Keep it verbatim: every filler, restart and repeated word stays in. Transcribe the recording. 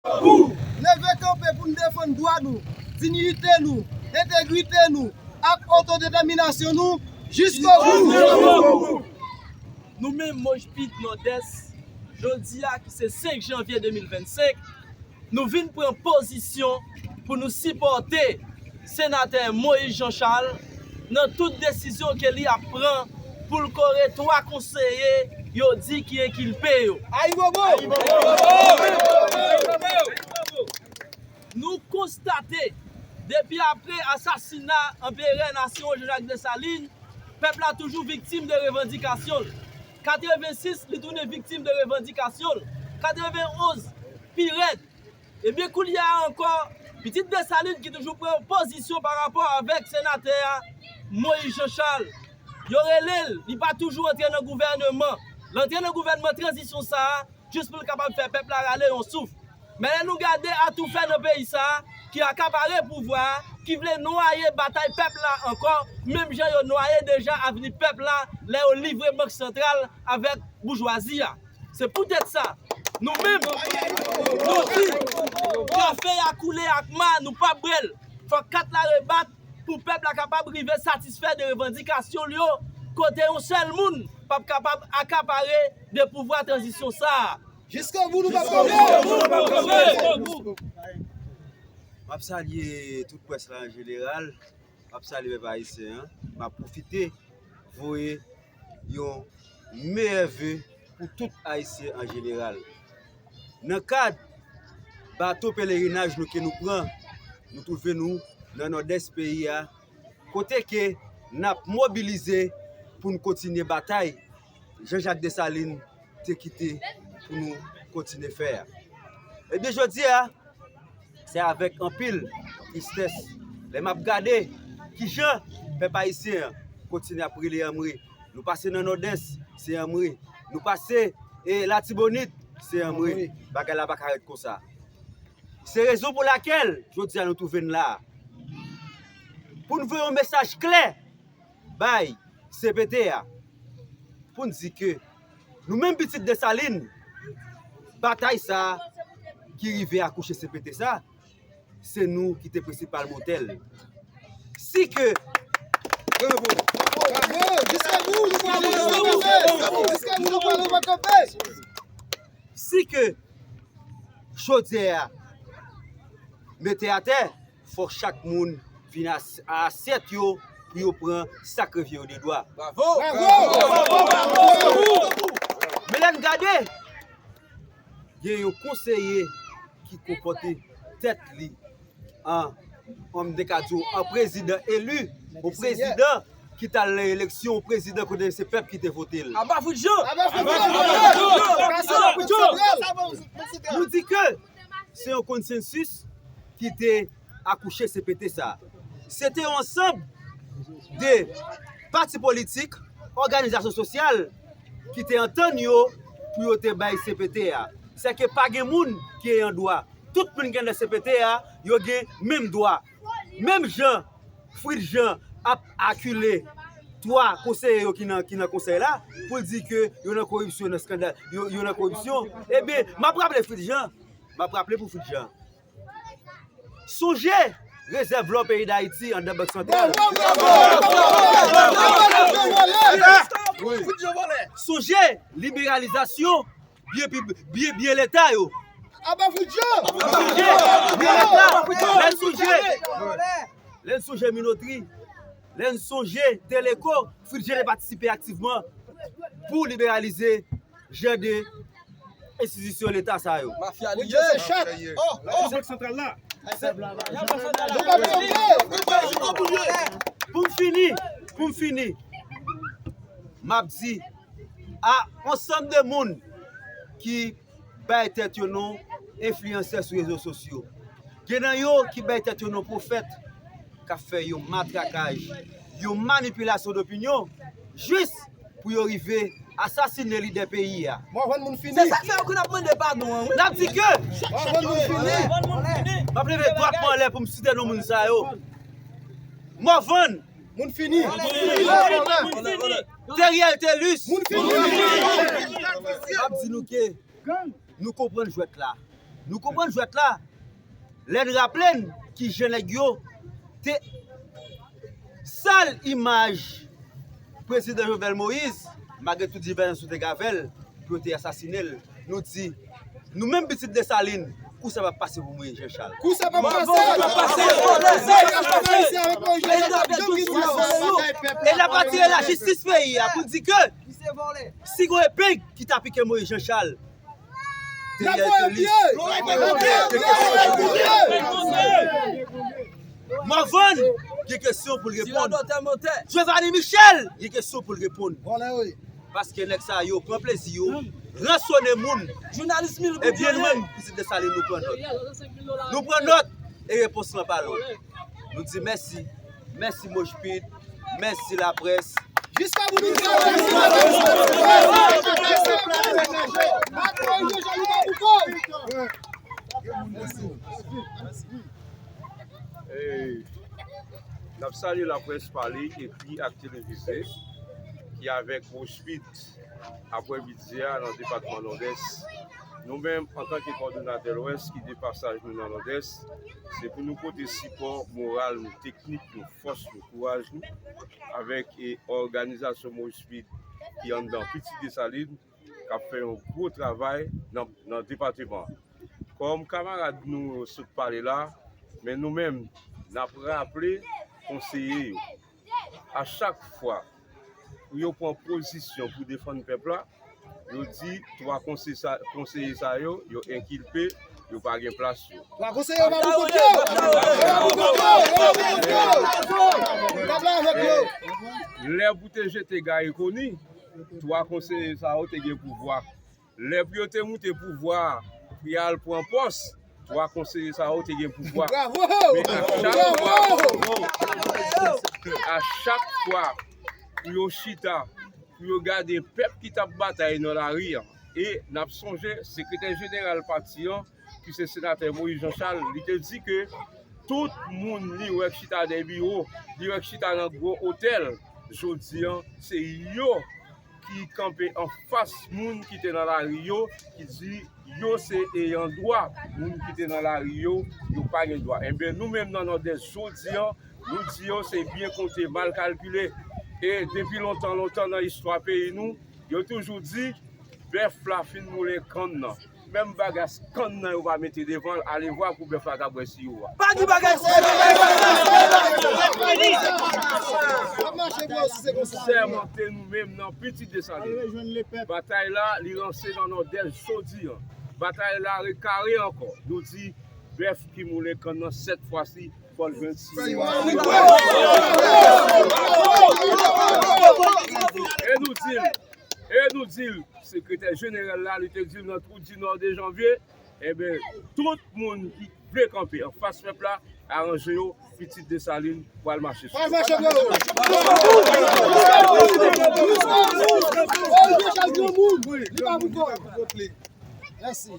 Leve kanpe pou n defann dwa nou, diyite nou, entegrite nou ak otodetèminasyon nou jiskobou. Nou menm Mojpit Nòdès, jodi a ki se senk janvye de mil vennsenk, nou vin pran pozisyon pou nou sipòte Senatè Moïse Jean Charles nan tout desizyon ke li ap pran pou l kore twa konseye yo di ki enkilpe yo. Ayibobo! Nou konstate, depi apre asasina Anperè Nasyon Jean-Jacques Dessalines, pèp la toujou viktim de revandikasyon l. Katrevensis, li tounen viktim de revandikasyon l. Katrevenonz, pi rèd. Ebyen, koulye a ankò, pitit Desalin ki toujou pran pozisyon pa rapò avèk senatè a, Moïse Jean Charles. Yo rele l, li pa toujou antre nan gouvènman. L antre nan gouvènman tranzisyon sa a, jis pou l kapab fè pèp la rale yon souf. Men lè nou gade atoufè nan peyi sa a, ki akapare pouvwa a, ki vle nwaye batay pèp la ankò, menm jan yo nwaye deja avni pèp la, lè yo livre Bank Santral avèk boujwazi a. Se poutèt sa, nou menm, nou di, kafe a koule ak ma, nou p ap bwè l. Fòk kat la rebat pou pèp la kapab rive satisfè de revandikasyon l yo, kote yon sèl moun p ap kapab akapare de pouvwa tranzisyon sa a. Jiskobou nou p ap kanpe! M ap salye tout près la an jeneral. M ap salye pèp ayisyen an. M ap pwofite voye yon meyè ve pou tout Ayisyen an jeneral. Nan kad bato pelerinaj nou ke nou pran, nou twouve nou nan Nòdès peyi a, kote ke n ap mobilize pou n kontinye batay Jean Jacques Dessalines te kite pou nou kontinye fè a. Ebyen, jodi a, se avèk anpil tristès lè m ap gade kijan pèp ayisyen an kontinye ap rele anmwe. Nou pase nan Nòdès, se anmwe. Nou pase, e, Latibonit, se anmwe. Bagay la pa ka ret konsa. Se rezon pou lakèl jodi a nou twouve n la a. Pou n voye yon mesaj klè bay C P T a, pou n di ke nou menm pitit Desalin, batay sa a ki rive akouche C P T sa, se nou ki te prensipal motè l. Si ke, bravo, bravo, jiskobou, nou pwale, jiskobou, nou pwale, pa kanpe. Si ke chodyè a mete atè, fòk chak moun vin a, a asyèt yo pou yo pran sa k revyen yo de dwa. Bravo! Bravo! Men lè n gade, gen yon konseye ki konpòte tèt li an, an, m te ka di w, an prezidan eli, yon prezidan ki t al nan eleksyon, yon prezidan kote se pèp ki te vote l. Aba Fritz Jean! Aba Fritz Jean! Nou di ke se yon konsansis ki te akouche C P T sa. Se te yon ansanm de pati politik, òganizasyon sosyal ki te antann yo pou yo te bay C P T a. Sèke pa gen moun ki eyan dwa. Tout moun ki anndan C P T a, yo gen menm dwa. Menm jan Fritz Jean ap akile twa konseye yo ki nan, ki nan konsèy la, pou l di ke yo nan koripsyon, nan eskandal, yo, yo nan koripsyon. Ebyen, m ap raple Fritz Jean, m ap raple pou Fritz Jean. Sonje rezèv lò peyi Dayiti anndan Bank Santral. Sonje liberalizasyon byen pib-, byen, byen Leta yo. Aba Fritz Jean! Sonje byen Leta. Lè n sonje, lè n sonje Minotri, lè n sonje Teleco, Fritz Jean te patisipe aktivman pou liberalize jan de enstitisyon Leta sa yo. Mafya li ye. Fritz Jean se chèf. Oh, oh. Bank Santral la. Pou m fini, pou m fini, m ap di a ansanm de moun ki bay tèt yo non enfliyansè sou rezo sosyo. Gen nan yo ki bay tèt yo non pwofèt, k ap fè yon matrakaj, yon manipilasyon dopinyon, jis pou yo rive asasine lidè peyi a. Morvan moun fini. Se sa k fè yo konn ap mande padon an, wi. N ap di ke Morvan moun fini. M ap leve dwat mwen anlè pou m site non moun sa yo. Morvan moun fini. Teriel Telus moun fini. M ap di nou ke nou konprann jwèt la. Nou konprann jwèt la. Lè n raple n kijan nèg yo te sal imaj Prezidan Jovenel Moïse, malgre tout divèjans nou te gen avè l, pou yo te asasinen l, nou di, nou menm pitit Desalin, kou sa p ap pase pou Moïse Jean Charles. Kou sa p ap pase! Kou sa p ap pase! E n ap atire lajistis peyi a pou di ke si gon epeng ki ta pike Moïse Jean Charles, N ap voye l pye! Morvan gen kesyon pou l reponn. Giovanni Michel gen kesyon pou l reponn. Paske nèg sa yo pran plezi yo, ransone moun. Ebyen nou menm, pitit Desalin, nou pran nòt. Nou pran nòt e repons lan pa long. Nou di mèsi. Mèsi Mojpid. Mèsi laprès. Jiska bout nou. N ap salye laprès pale, ekri ak televize ki avèk Mojpid apre midi a nan depatman Nòdès. Nou menm, antanke kòdonatè Lwès ki de pasaj nou nan Nòdès, se pou nou pote sipò moral nou, teknik nou, fòs nou, kouraj nou, avèk, e, òganizasyon Mojpid ki anndan Pitit Desalin, k ap fè yon gwo travay nan, nan depatman an. Kòm kamarad nou sot pale la, men nou menm, n ap raple konseye yo. A chak fwa pou yo pran pozisyon pou defann pèp la, yo di twa konseye sa, konseye sa yo, yo enkilpe, yo pa gen plas yo. Twa konseye yo pa pou kont yo! Yo pa pou kont yo! Yo pa pou kont yo! Yo pa avèk yo! Lè pou te jete Gary Conille, twa konseye sa yo te gen pouvwa. Lè pou yo te moute pouvwa a, pou y al pran pòs, twa konseye sa yo te gen pouvwa. Bravo! Men a chak, bravo! A chak fwa pou yo chita, pou yo gade pèp ki t ap batay nan lari a, e n ap sonje sekretè jeneral pati an, ki se senatè Moïse Jean Charles, li te di ke tout moun li wè k chita dèyè biwo, li wè k chita nan gwo otèl, jodi an, se yo ki kanpe anfas moun ki te nan lari yo, ki di yo se eyan dwa, moun ki te nan lari yo, yo pa gen dwa. Enben, nou menm nan Nòdès jodi an, nou di yo se byen konte, mal kalkile. E depi lontan, lontan nan istwa peyi nou, yo toujou di, bèf la fin moulen kann nan. Menm bagas kann nan yo pa mete devan l, alevwa pou bèf la ta bwè siwo a. Pa di bagay sa! N ap mache bro, si se konsa. Sèmante nou menm nan Pitit Desalin. Batay la, li lanse nan Nòdès jodi an. Batay la rekare ankò. Nou di, bèf ki moulen kann nan sèt fwa si, fò l jwenn siwo a. E nou di l, e nou di l, sekretè jeneral la, li te di l nan twou di nò de janvye, enben, tout moun ki vle kanpe anfas pèp la, aranje yo, Pitit Desalin pral mache sou. Pral mache, bro. Mèsi.